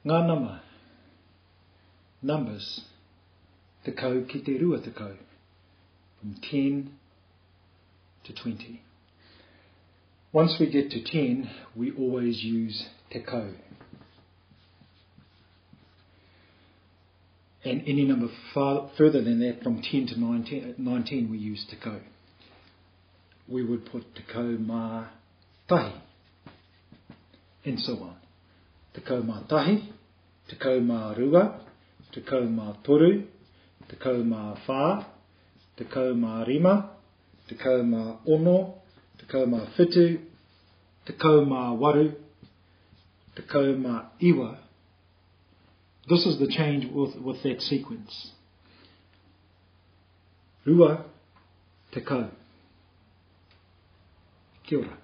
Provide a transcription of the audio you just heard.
Ngā nama, numbers, 10 ki te 20, from 10 to 20. Once we get to 10, we always use tekau. And any number far further than that, from 10 to 19, 19 we use tekau. We would put tekau mā tahi, and so on. 11, 12, 13, 14, 15, 16, 17, 18, 19. This is the change with, with that sequence. Rua, tekau. Kia ora.